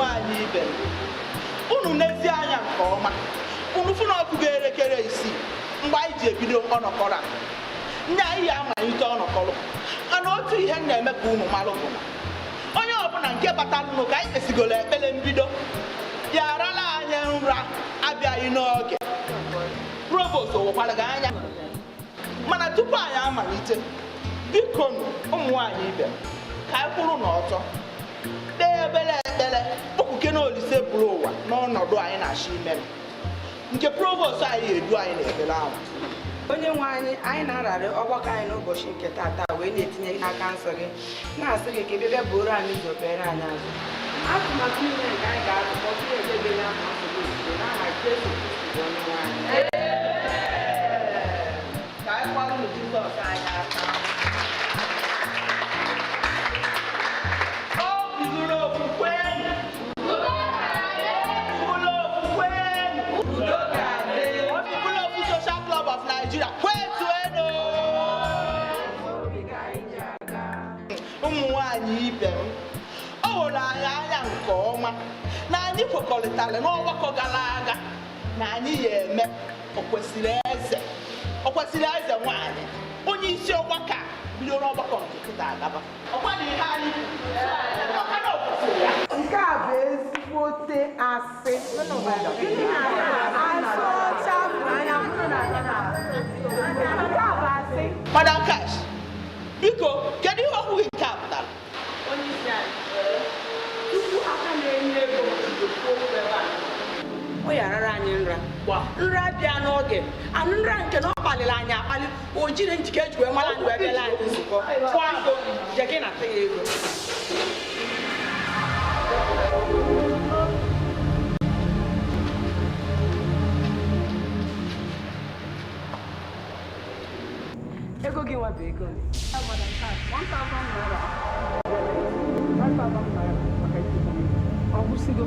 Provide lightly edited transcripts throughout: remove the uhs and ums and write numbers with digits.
Nwanyị ibe m, unu nezie anya nke ọma, unu fụ na ọkụgo elekere 6 mgbe anyị ji ebido ọnọkọrọ a. Ndị anyị ya amalite ọnọkọrọ, mana otu ihe m na-eme ka unu malụ bụ na onye ọbụla nke batalụnụ ka anyị kpesigoro ekpere mbido ya arala anyị nra abịaghị n'oge. Provost owekwara gị anya. Mana tupu anyị amalite, biko nụ ụmụ nwaanyị ibe m, ka anyị kwụrụ n'ọtọ kpee ebere ekpere okwuke na Olise bụrụ ụwa n'ọnọdụ anyị na-achọ ime nke provost anyị edu anyị n'ekpere ahụ. Onye nwe anyị, anyị na-ararị ọgbakọ anyị n'ụbọchị nke taata wee na-etinye n'aka nsọ gị, na-asị gị ka ị bịa buru anyị ụzọ kpere anyị azụ. Atụmatụ niile nke anyị ga-atụkọ tupu gị n'aha nsọ gị ozugbo n'aha Jesu Kristi bụ onye nwe anyị. Ka anyị kwarụnụ Jizọs anyị aka. Obi bụrụ okwukwe bụrụ okwukwe obi bụrụ ofu Social Club of Nigeria kwetuenu. Ụmụ nwanyị ibe m, o were anyị anya nke ọma na anyị kwekọrịtara n'ọgbakọ gara aga na anyị ya eme okwesịrị eze nwaanyị onye isi ọgbakọ a bido n'ọgbakọ nke kịta agaba. Ọkwa na ihe anyị maka na o kwesịrị ya. Nke a bụ ezigbote asị. Asị ọcha bụ anya. Nke a bụ asị. Madam Cash, biko kedu ihe okwu gị nke a pụtara? Onye isi anyị, tupu aka na-enye ego ekwu okwu ebe a, ọ yarara anyị nra. Nra bịa n'oge, anụ nra nke na ọ kpaliri anyị akpali, o jiri njike eji wee mara anyị wee bịala anyị nzukọ. Biko, jee ka ị nata ya ego. Ego gị nwa bụ ego m. 1,000 naira. 5,000 naira maka isi. Ọ gwụsịgo.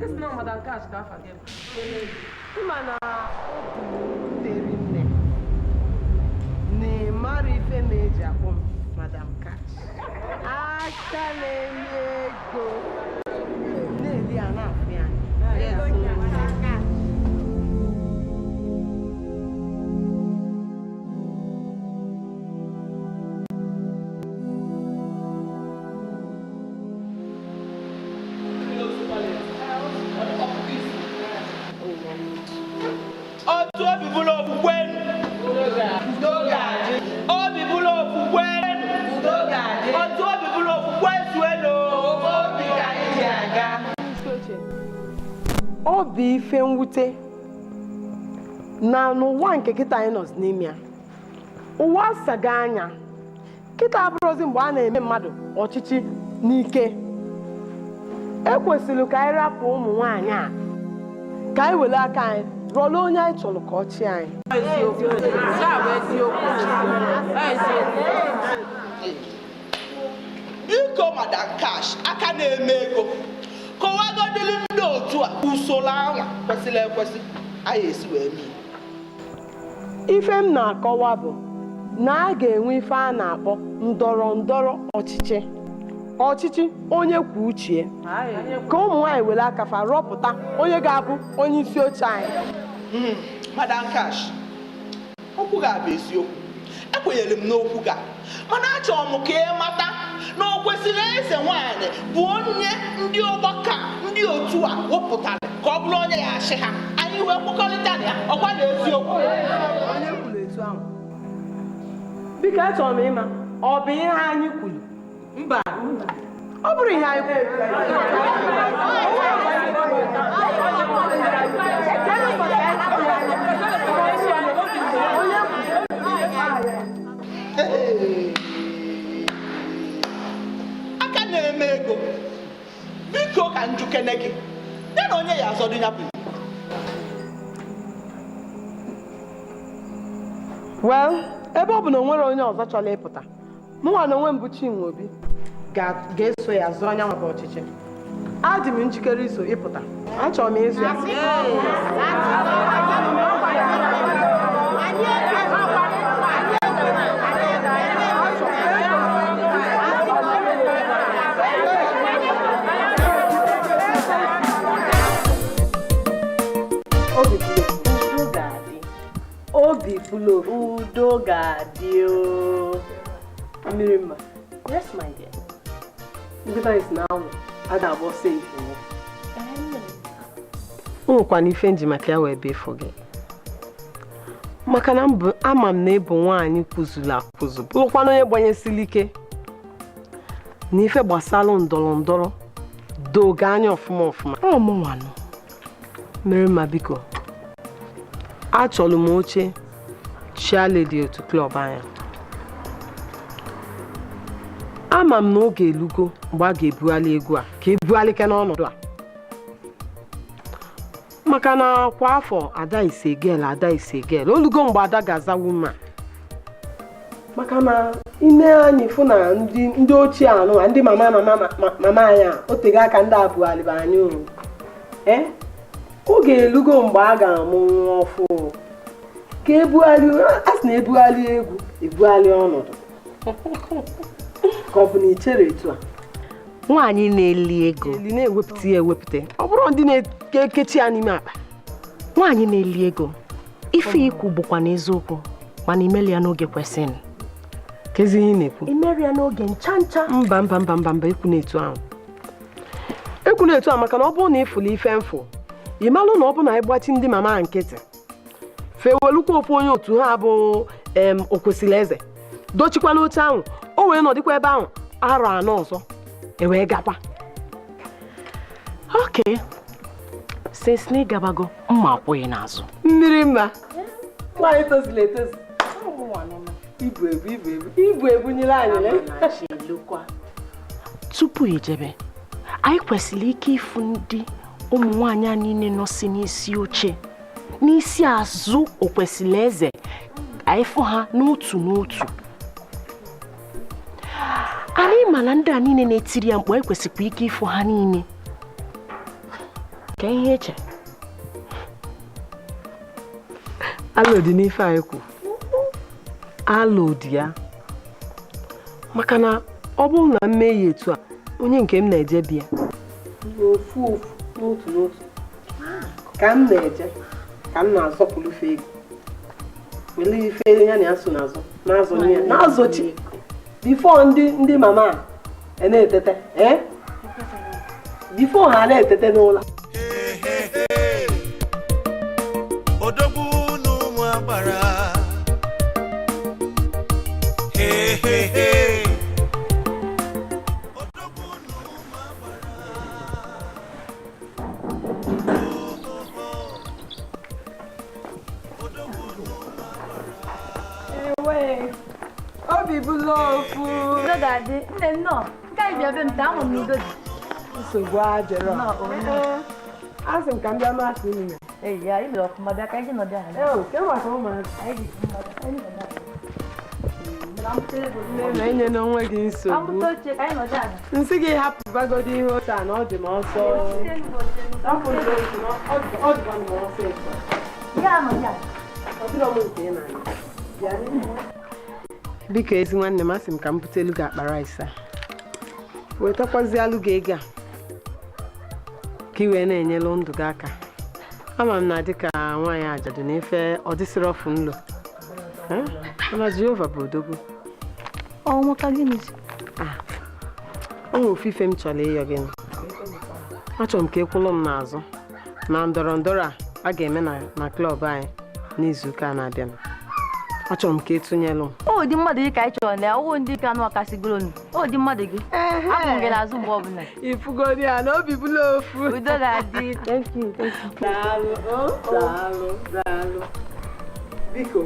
Esi na Madam Cash ka afa gị. Ịma na obi m nne na ị mara ife ma eji akpọ m Madam Cash. Aka na-enye ego na-eli a na-afụ ya anya. Otu obi bụrụ okwukwe obi bụrụ okwukwe otu obi bụrụ okwukwe zuelu. Ọ bụ ife mwute na n'ụwa nke kịta anyị nọzi n'ime ya, ụwa asaga anya kịta abụrụzi mgbe a na-eme mmadụ ọchịchị n'ike. Ekwesịrị ka anyị rapụ ụmụ nwaanyị a ka anyị were aka anyị rọrọ onye anyị chọrọ ka ọ chịa anyị. Biko Madam Cash, aka na-eme ego, kọwagodili ndị otu a usoro anwa kwesịrị ekwesị anyị esi wee mee. Ife m na-akọwa bụ na a ga-enwe ife a na-akpọ ndọrọ ndọrọ ọchịchị, ọchịchị onye kwuo uche, ka ụmụ nwaanyị were aka fa rọpụta onye ga-abụ onye isi oche anyị. Madam Cash, okwu ga-abụ eziokwu, ekwenyere m n'okwu ga, mana achọrọ m ka ị mata na o kwesịrị eze nwaanyị bụ onye ndị ọgbakọ ndị otu a wepụtara ka ọ bụrụ onye ya achị ha, anyị wee kwekọrịta na ya. Ọkwa na eziokwu. Onye kwuru etu ahụ? Biko achọrọ m ịma, ọ bụ ihe anyị kwuru? Mba, ọ bụrụ ihe anyị kwuru. Aka na-eme ego, biko ka njukene gị ya na onye ya azọdụ ya bụ. Well, ebe ọ bụ na o nwere onye ọzọ chọrọ ịpụta, mụnwa na onwe m bụ Chinwe Obi ga-eso ya zọọ onye maka ọchịchị. Adị m njikere iso ịpụta, achọrọ m ịzụ ya. Bụlụ ofu. Udo ga-adị o. Mmiri mma. Yes, my dear. Ndị be anyị si na anwụ ada agba ọsọ ehihie. O nwekwana ife nji maka ya wee bịa ịfụ gị, maka na ama m na ịbụ nwaanyị kwụzuru akwụzụ, bụrụkwana onye gbanyesiri ike na ife gbasara ndọrọ ndọrọ doge anya ọfụma ọfụma. Ọ mụnwanụ. Mere mma, biko, achọrọ m oche chairlady otu club anya. Ama m na oge elugo mgbe a ga-ebugharị egwu a, ka ebugharịke n'ọnọdụ a, maka na kwa afọ ada ise gel, ada ise gel. Olugo mgbe ada ga-aza woman, maka na ine anyị fụ na ndị ochie anụ a, ndị mama mama mama anyị a, o tego aka ndị a bugharịba anyị o. Ee, oge elugo mgbe a ga-amụ nwa ọfụ, ka ebugharị. A sị na ebugharị egwu, ebugharị ọnọdụ, ka ọ bụ na ichere etu a? Nwaanyị na-eli ego. Eli na-ewepụta ya ewepụta, ọ bụrụ ndị na-ekechi ya n'ime akpa. Nwaanyị na-eli ego, ife ikwu bụkwa n'eziokwu, mana imeli ya n'oge kwesịrị. Kezi ihe ị na-ekwu? Imeri ya n'oge ncha ncha. Mba, mba, mba, mba, mba, ekwu na-etu ahụ, ekwu na-etu ahụ, maka na ọ bụrụ na ịfụrụ ife mfụ, ị malụ na ọ bụ na ịgbachi ndị mama nkịtị, fewelukwa ofu onye otu ha bụ em okwesịrị eze dochikwa n'oche ahụ, o wee nọdịkwa ebe ahụ arọ 4 ọzọ, e wee gakwa. Okay, since na ịgabago, mma akwụghị n'azụ. Mmiri mma, nwaanyị tozuru etozu, ibu ebu, ibu ebu, ibu ebunyere anyị le. Tupu ijebe, anyị kwesịrị ike ịfụ ndị ụmụ nwaanyị a niile nọsi n'isi oche n'isi azụ okwesịrị eze. Anyị fụ ha n'otu n'otu. Anyị ma na ndị a niile na-etiri ya mkpu, anyị kwesịkwa ike ịfụ ha niile. Ka ihe eche. Alụ dị n'ife anyị kwu, alụ dị ya, maka na ọ bụrụ na m mee ya etu a, onye nke m na-eje bịa n'ofu ofu, n'otu n'otu, ka m na-eje, ka m na-azọpụrụfe ego, wele ife ya na ya so n'azụ na-azụ ya na-azọchi before ndị mama a na-etete, ee, before ha na-etete n'ụlọ. Odogwu n'ụmụ agbara. Hey, hey, hey. Odogwu n'ụmụ agbara. Oh, oh, oh. Odogwu n'ụmụ agbara. Ewe, obi bụla ofu. Udo ga-adị, nne. Nnọọ, nke anyị bịa be m taa, amụ m n'udo dị. Nsogbu adịrọ. Nnọọ, onye. Asị m ka m bịa masị unu. Ee, ya ị mere ọfụma bịa. Ka anyị nọdụ ala. Ee, ke maka ụmụazị? Anyị dị mma, anyị nọdụ ala. Nne, na-enye n'onwe gị Ka m nsogbu. bute oche ka anyị nọdụ ala. Nsị gị hapụbagodi ihe oche a na ọ dị m ọsọ. Hapụ ndị otu na ọ dịkwa m ọsịsọ. Ya nọdụ ala. Ọ dịrọ m nke ị na-anya. Bịa n'ihu. Biko, ezi nwanne m, asị m ka m butelu gị akpa rice a, wetakwazialụ gị ego a ka ị wee na-enyelu ndụ gị aka. Ama m na dịka nwaanyị ajadu na ife ọ dịsịrị ọfụ nlo. Eh? Mana Jehova bụ odogwu. Ọ maka gịnị? O nwere ofu ife m chọrọ ịyọ gị. Achọrọ m ka ị kwụlụ m n'azụ na ndọrọ ndọrọ a a ga-eme na club anyị n'izuụka a na-abịa. Achọrọ m ka ị tụnyelụ m. O ụdị mmadụ gị ka anyị chọrọ na ya, ọwụ ndị ka anụ akasịgoro nụ. O ụdị mmadụ gị. Akwụ m gị n'azụ mgbe ọbụla. Ifugodi ya na obi bụla ofu. Udo ga-adị. Thank you, thank you. Daalụ o, daalụ, daalụ. Biko,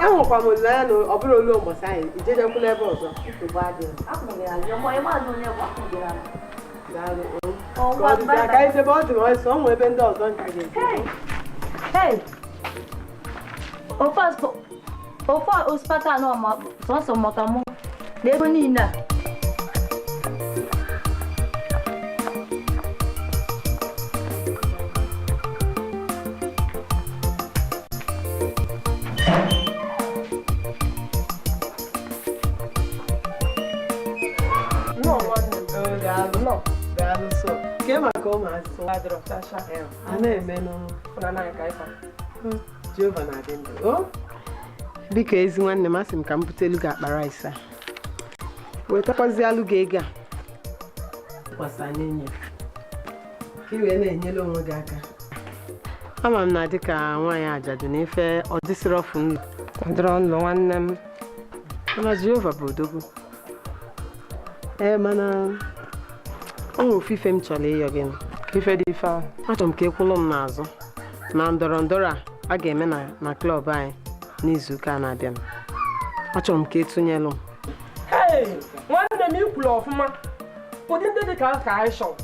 enwekwa m olileanya na ọ bụrụ olu ụbọchị anyị ijejekwula ebe ọzọ. Nsogbu adịghị. Akwụ m gị n'azụ. Mgbe ịma azụ onye bụ akwụ m gị n'azụ. Daalụ o. Ọ Ka ọ ngwa, dịzịa, bye ka bye. anyị jebe, ọ dị m ọsọ, ọ nwee ebe ndị ọzọ nka ga-eje. Hey! Hey! Ofe osikapa anọ ma sọsọ maka mụ na ego niile a. Nnọọ nwanne m. O, daalụ. Daalụ so. Kee maka ụmụazị? A na-eme n'ụlọ. Jehova na-adị ndụ. O? Biko ezi nwanne m, asị m ka m butelu gị akpa rice a, wetakwazialụ gị ego a kwasa n'enye ka ị wee na-enyere onwe gị aka. Ama m na dịka nwaanyị ajadu na ife ọ dịsịrọfụ nlu. Dịrọ nlụ nwanne m. Mana Jehova bụ odogwu. Ee, mana o nwere ofu ife m chọrọ ịyọ gị. Ka ife dị ife ahụ? Achọrọ m ka ị kwụlụ m n'azụ na ndọrọ ndọrọ a ga-eme na klọb anyị n'izuụka a na-abịa. Achọrọ m ka ị tụnyelụ m. Hey, nwanne m, ikwuru ọfụma. Ụdị ndị dị ka anyị chọrọ,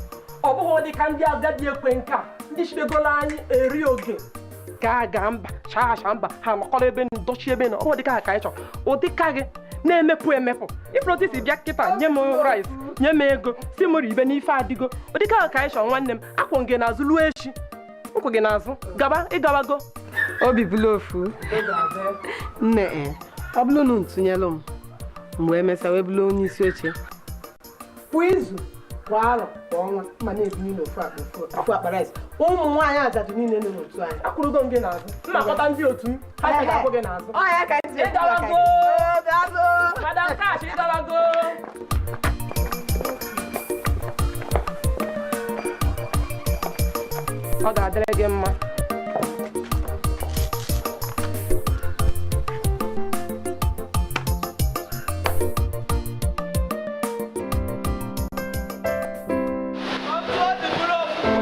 ọ bụghị ụdị ka ndị agadi ekwe nka, ndị chidegolo anyị eri oge ka a ga mba chaa acha mba ha nọkọrọ ebe ndochi ebe na ọ dị ka anyị chọrọ. Ụdị ka gị na-emepụ emepụ ifrotisi bịa kịta nye m rice, nye m ego, si m ribe n'ife adịgo. Ụdị ka anyị chọrọ nwanne m. Akwụ gị n'azụ luo echi, nkwụ gị n'azụ gaba ịgabago. Obi bụla ofu nne. E ọ bụrụ na ntụnyelụ m, mgbe emesịa wee bụrụ onye isi oche, kwa izu, kwa arọ, kwa ọnwa, ma na-ebinye n'ofu akpa, ofu akpa rice ụmụ nwaanyị ajadu niile nọ n'otu anyị. Akwụrụgo m gị n'azụ, mma akpọta ndị otu m, ha ji akwụ gị n'azụ. Ọ ya ka anyị ji ekwu maka Ịgabago. gị. Daalụ. Madam Cash, ịgabago. Ọ ga-adịrị gị mma. Otu obi bụrụ okwukwe.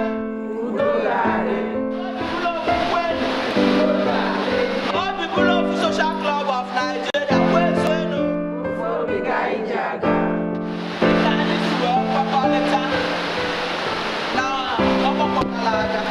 Obi bụrụ okwukwe. Obi bụrụ ofu Social Club of Nigeria kwezuenu. Dịka anyị si wee kwekọrịta na ọgbakọ gara aga.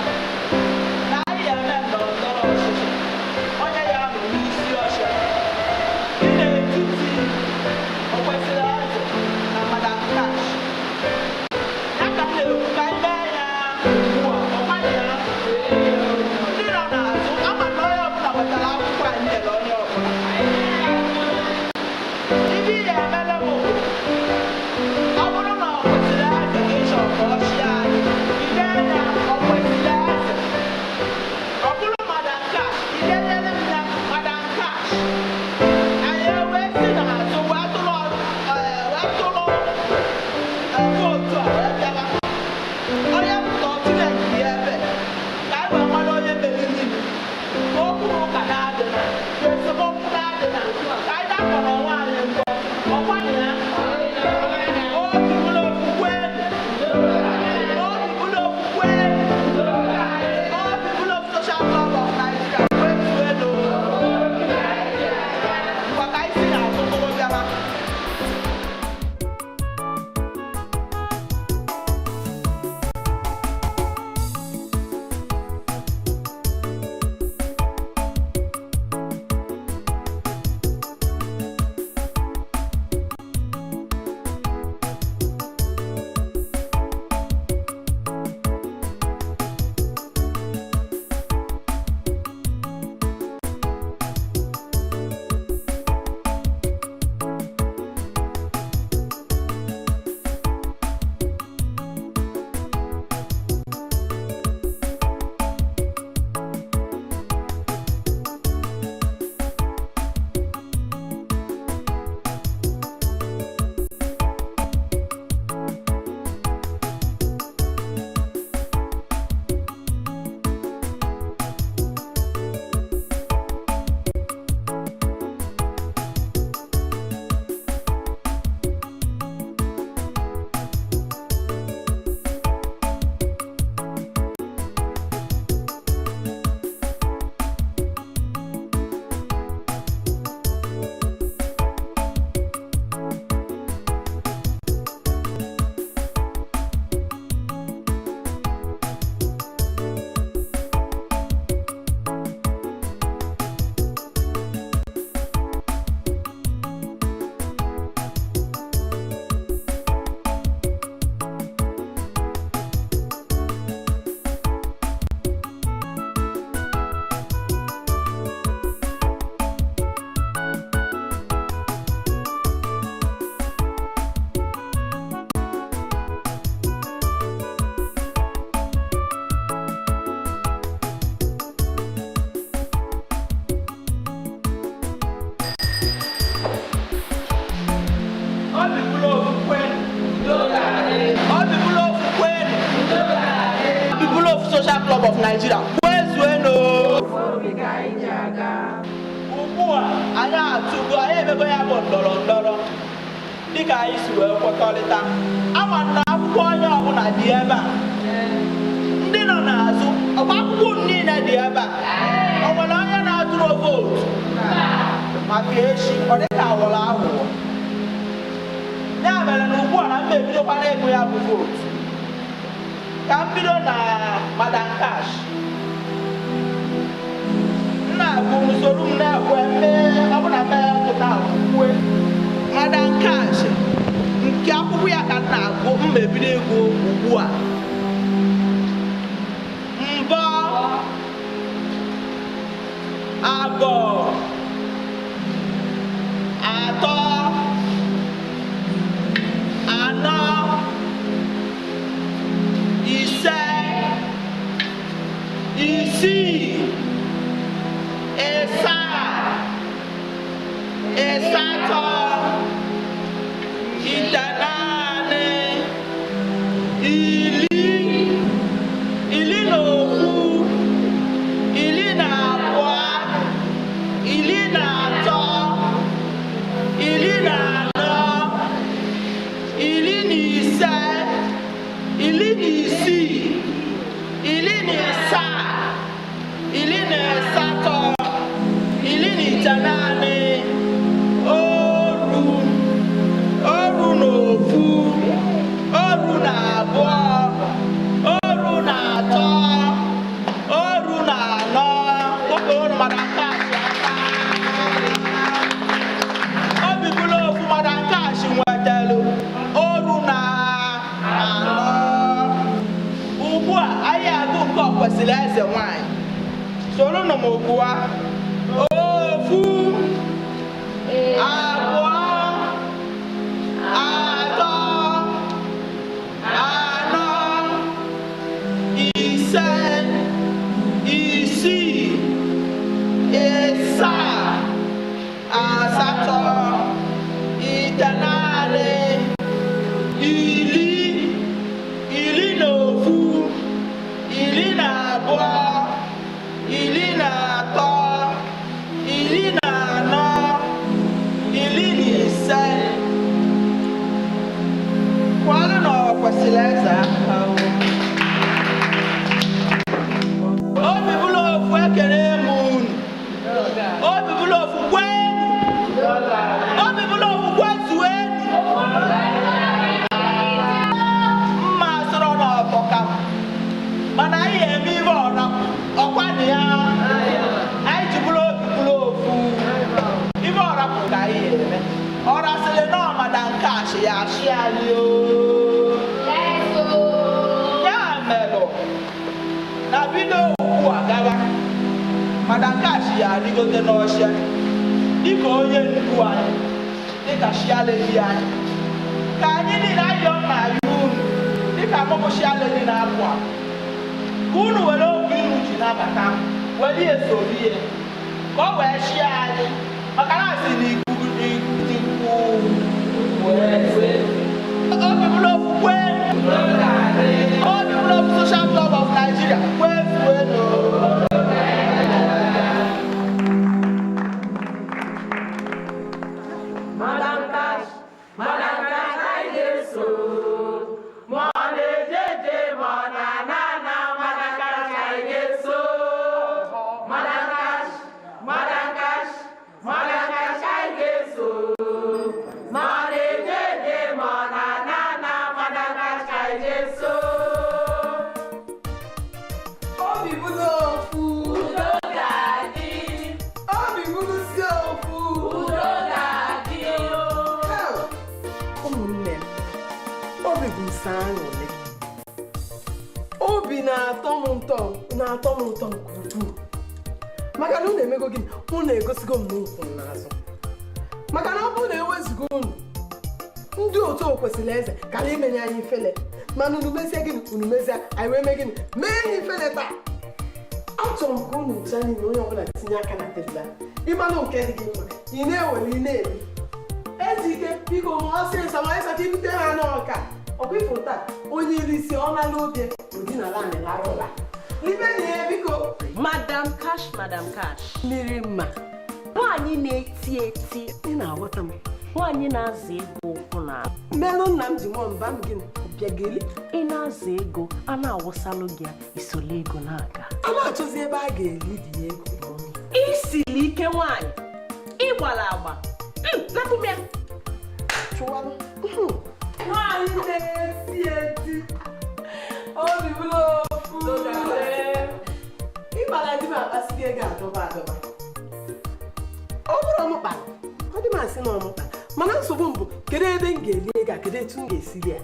of Nigeria kwezuenu. Ugbu a anyị atụgo, anyị emego ya bụ ndọrọ ndọrọ dịka anyị si wee kwekọrịta. Ama na akwụkwọ onye ọbụla dị ebe a, ndị nọ n'azụ ọkwa akwụkwọ unu niile dị ebe a. O nwere onye na-atụrụ vootu maka echi ọ dịka awọrọ aghụghọ? Ya mere na ugbu a na m ebidokwana ịgụ ya bụ vootu. Ka m bido na Madam Cash. M na-agụ usoro m na-ekwe mee ọbụna mee pụta kwue Madam Cash nke akwụkwọ ya ka m na-agụ. M ebido ịgụ ugbu a. Mbọ, abụọ, atọ, anọ, ise, isii, ịsaa, ịsatọ, itenaanị, 10, 11, 12, 13, 14, 15, 16, 17, 18, 19, 10, 11, 12, 13, 14. Kpọkọrọ Madam Cash aka. Obi bụrụ ofu, Madam Cash nwetara 14. Ugbu a anyị agụ nke ọ kwesịrị eze nwanyị. Soro nụ m gụa: 1, 2, 3, 4, 5, 6, 7, 8, 9, 10, 11, 12, 13, 14, 15. Kwalụ na ọ kwesịrị eze aka o. Obi bụrụ ofu, ekele m unu. Obi bụrụ ofu kwenu. Obi bụrụ ofu kwezuenu. Mma sọrọ na ọtọ ka m, mana anyị eme ihe ọra ọkwa na ya anyị ji bụrụ obi bụrụ ofu. Ibe ọra bụ ka anyị eme. Ọra sịrị na ọ Madam Cash ya achị anyị o. Ya merụ na bido ugbu a gawa, Madam Cash ya arịgote n'ọchịa dịka onye ndu anyị, dịka chairlady anyị. Ka anyị niile ayọ nna ya unu, dịka mụbụ chairlady na-apụ apụ, ka unu were obi unu ji nabata m were ya sorie ka ọ wee chịa anyị, maka na asị na ikuku dịkwu obi bụrụ ofu kwenu. Obi bụrụ ofu Social Club of Nigeria kwefuenu. Madam Cash, Madam Cash, anyị ga-eso. Ma ọ na-eje eje, ma ọ na-ana ana, Madam Cash, anyị ga-eso. Madam Cash, Madam Cash, Madam Cash, anyị ga-eso. Ma ọ na-eje eje, ma ọ na-ana ana, Madam Cash, anyị ga-eso. Obi bụrụ ofu, udo ga-adị. Obi bụrụzie ofu, udo ga-adị. Ụmụnne m, obi bụ nsọ aṅụrị. Obi na-atọ m ụtọ, na-atọ m ụtọ nke ukwuu, maka na unu emego gịnị? Unu egosigo m na ụkwụ m n'azụ, maka na ọ bụrụ na ewezuga unu, ndị otu o kwesịrị eze kara imenye anyị ifele. Mana unu mezie gịnị? Unu mezie, anyị wee mee gịnị? Mee anyị ifele taa. Achọrọ m ka unu ncha niile, onye ọbụla tinye aka na tebụl a. Ịmanụ nke dị gị mma, ị na-ewere, ị na-eri. Ezike, biko, ma ọsịsọ, ma ịsọ ka ibute ha n'ọka. Ọkwa ifo taa, onye iri isi ọ nala obi odinala anyị lara ụla. Libe na ya, biko. Madam Cash, Madam Cash. Mmiri mma. Nwaanyị na-eti eti. Ị na-aghọta m. Nwaanyị na-aza ego ụkwụ na Mmelụ nna m ji nwụọ mba m gịnị bịageli. Ị na-aza ego, a na-awụsalụ gị ya, isola ego na-aga. A na-achọzi ebe a ga-eli dị ego. Isili ike nwaanyị, ịgbara agba. Napụ m ya. Chụwalụ. Nwaanyị na-eti eti. Obi bụrụ ofu. Ịgbara di m akpasị ego adọba adọba. Ọ bụrụ ọmụkpara, ọ dị m asị na ọmụkpara. Mana nsogbu m bụ kedu ebe m ga-eli ego a, kedu etu m ga-esiri ya?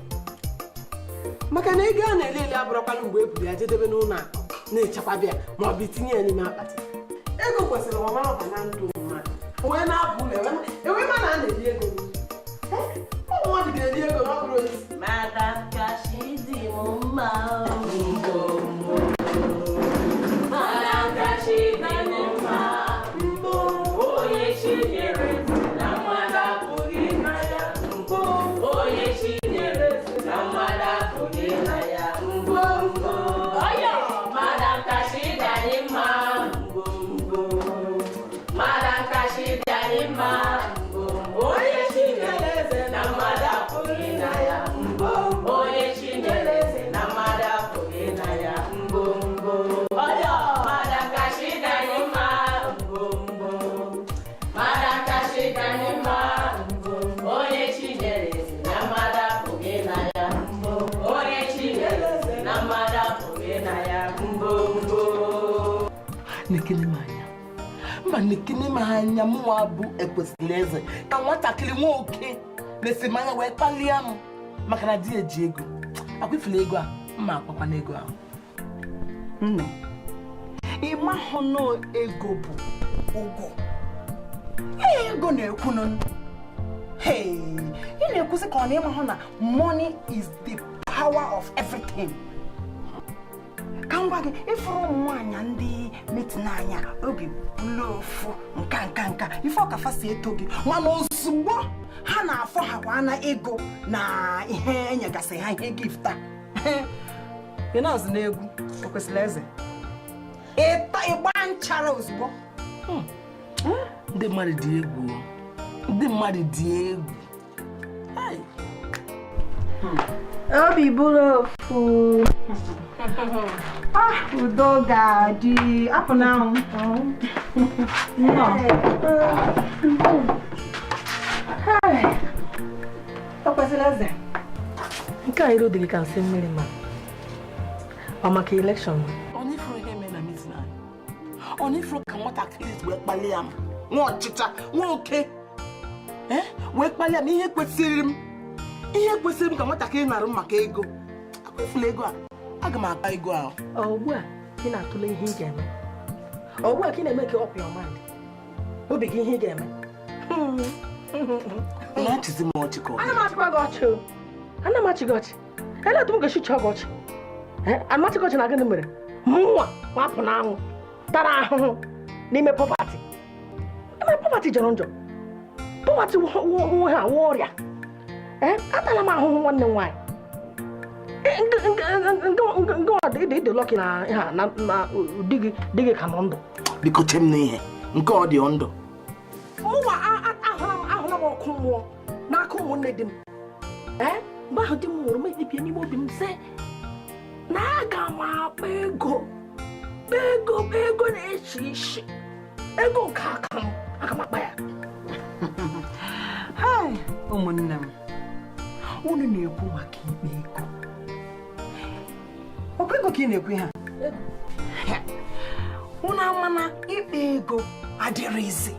Maka na ego a na-eli eli abụrụkwanụ mgbe e buru ya jedebe n'ụlọ akụ na-echekwaba ya ma ọ bụ itinye ya n'ime akpati. Ego kwesịrị ọma ọba na ndụ mmadụ. Wee na-abụ ụlọ enwe ma na a na-eli ego. Ụmụ mmadụ ga-eli ego na ọ bụrụ osisi. Madam Cash dị m mma. Madam Cash dị m mma. Onye chi nyere ezi na mmadụ apụghị ịna ya. Onye chi nyere ezi na mmadụ apụghị ịna ya. Ọyọ! Madam Cash dị anyị mma. Madam Cash dị anyị mma. Onye chi nyere eze na mmadụ apụghị ịna ya. Onye chi nyere eze na mmadụ apụghị ịna ya. Ọyọ! Madam Cash dị anyị mma. Madam Cash dị anyị mma. Onye chi nyere eze na mmadụ apụghị ịna ya. Onye chi nyere eze na mmadụ apụghị ịna ya. Nekene m anya, mba, nekene m anya. Mụnwa bụ Ekwesịrị Eze ka nwatakịrị nwoke na-esi m anya wee kpalie m maka na di eji ego akwụfula ego a mma akpakwa n'ego ahụ. Nne, ị mahụ na ego bụ ụgwọ. Ee, ego na-ekwu. Hey, ị na-ekwuzi ka ọ na ịmahụ na money is the power of everything. Ka m gwa gị, ịfụrụ ụmụ nwaanyị ndị meeting anya obi bụlụ ofu nka nka nka ife ọkafa si eto gị, mana ozugbo ha na-afọ ha kwa na ego na ihe enyegasị ha, ihe gift a ị na-azụ n'egwu. O kwesịrị eze ịta ịgba nchara ozugbo. Ndị mmadụ dị egwu o. Ndị mmadụ dị egwu. Hai. Obi bụrụ ofu. Ah, udo ga-adị. Apụ n'anwụ. Nnọọ. Hey. O kwesịrị eze. Nke a iru dị gị ka nsị mmiri, ma ọ maka election. Ọ n'ifuru ihe mere na meeting anyị, ọ n'ifuru ka nwatakịrị wee kpalie m, nwa ọchịcha nwa oke ee wee kpalie m. Ihe kwesịrị m, ihe kwesịrị m ka nwatakịrị nara m maka ego akwụfula ego a, aga m akpa ego ahụ. Ọ ugbu a ka ị na-atụle ihe ị ga-eme? Ọ ugbu a ka ị na-eme ka up your mind, obi gị, ihe ị ga-eme? Ị na-achịzi m ọchị ka ọ Ana m achịkwa gị ọchị o. Ana m achị gị ọchị. Ele otu m ga-esi chọọ gị ọchị? Ee, ana m achị gị ọchị na gịnị mere mụnwa wapụ n'anwụ tara ahụhụ n'ime poverty? Ime poverty jọrọ njọ. Poverty wụ ha wụ ọrịa. Ee, atala m ahụhụ, nwanne m nwaanyị. Ịdị lucky na ha na di gị ka nọ ndụ. Biko, che m n'ihe nke ọ dị ndụ. Mụnwa ahụla m ọkụ mmụọ n'aka ụmụnne di m. Ee, mgbe ahụ di m nwụrụ, m ekpebie n'ime obi m sị na aga m akpa ego, kpa ego, kpa ego na-eshi ishi, ego nke aka m, aga m akpa ya. Hai, ụmụnne m, unu na-ekwu maka ikpe ego. Ọkwa ego ka ị na-ekwu ihe a? Unu ama na ikpe ego adịrịzi.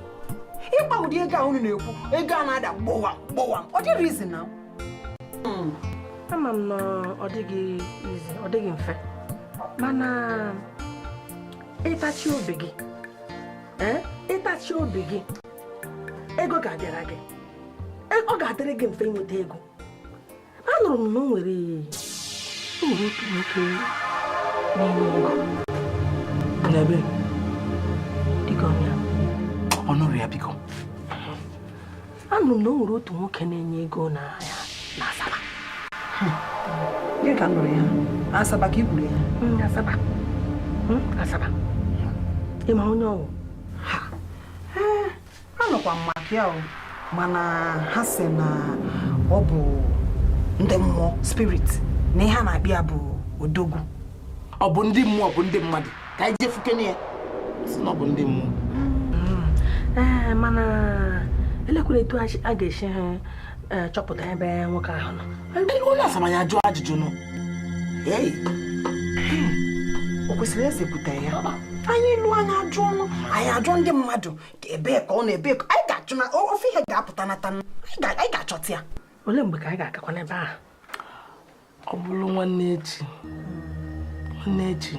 Ịkpa ụdị ego a unu na-ekwu, ego a na-ada gbọwa gbọwa, ọ dịrịzi na Ama m na ọ dịghị izi, ọ dịghị mfe, mana ịtachi obi gị, ee, ịtachi obi gị, ego ga-abịara gị. Ọ ga-adịrị gị mfe inweta ego. Anụrụ m na o nwere otu nwoke na-enye ego. N'ebe? Dịka ọnya. Ọ nụrụ ya, biko. Anụrụ m na o nwere otu nwoke na-enye ego na ya na Asaba. Gịnị ka m nụrụ ya? Asaba ka i kwuru ya? Asaba. Asaba, ịma onye ọwụ? Ee, anụkwa m maka ya o, mana ha sị na ọ bụ ndị mmụọ, spirit, na ihe a na-akpị ya bụ odogwu. Ọ bụ ndị mmụọ, bụ ndị mmadụ, ka anyị jefukene ya, sị na ọ bụ ndị mmụọ. Ee, mana elekwala etu a ga-esi ha chọpụta ebe nwoke ahụ nọ. Onye Asaba ya ajụ ajụjụ nụ. Ei! O kwesịrị eze kwute ya, anyị lụọ, anyị ajụ ọnụ, anyị ajụ ndị mmadụ ka ebee ka ọ na-ebe ka anyị ga-achụ na ofe ihe ga-apụta nata, anyị ga-achọta ya. Olee mgbe ka anyị ga-agakwa n'ebe ahụ? Ọ bụrụ nwanne echi, nwanne echi.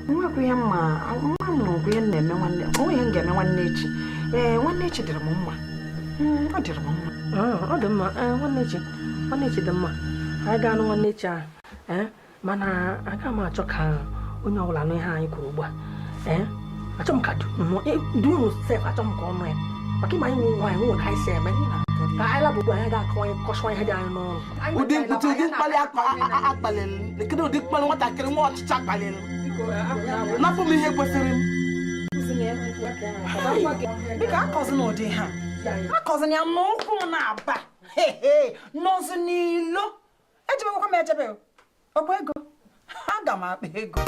Nwekwa ihe mma nwa m nụrụ ihe m na-eme nwanne, onwe ihe m ga-eme nwanne echi. Ee, nwanne echi dịrị m mma. Ọ dịrị m mma. Ah, ọ dị mma. Ee, nwanne echi, nwanne echi dị mma. Anyị ga-anụ nwanne echi ahụ. Ee, mana aga m achọ ka onye ọbụla nụ ihe anyị kwuru ugbu a. Ee, achọ m ka dị unu sef, achọ m ka ọ nụ ya, maka ịma anyị nwe nwaanyị nwe ka anyị si eme, ka anyị labụ ugbu a, anyị ga-akọwa kọsịwa ihe dị anyị n'ọnụ. Ụdị mkpụtụ, ụdị mkpali akpalịrị, kedu ụdị mkpali nwatakịrị nwa ọchịchị akpalịrị? Napụ m ihe kwesịrị m. Biko, akọzina ụdị ha, akọzina ya n'ụkwụ m na-aba hehe nọzi n'ilo. Ejebekwa m ejebe o. Ọkwa ego, aga m akpa ego.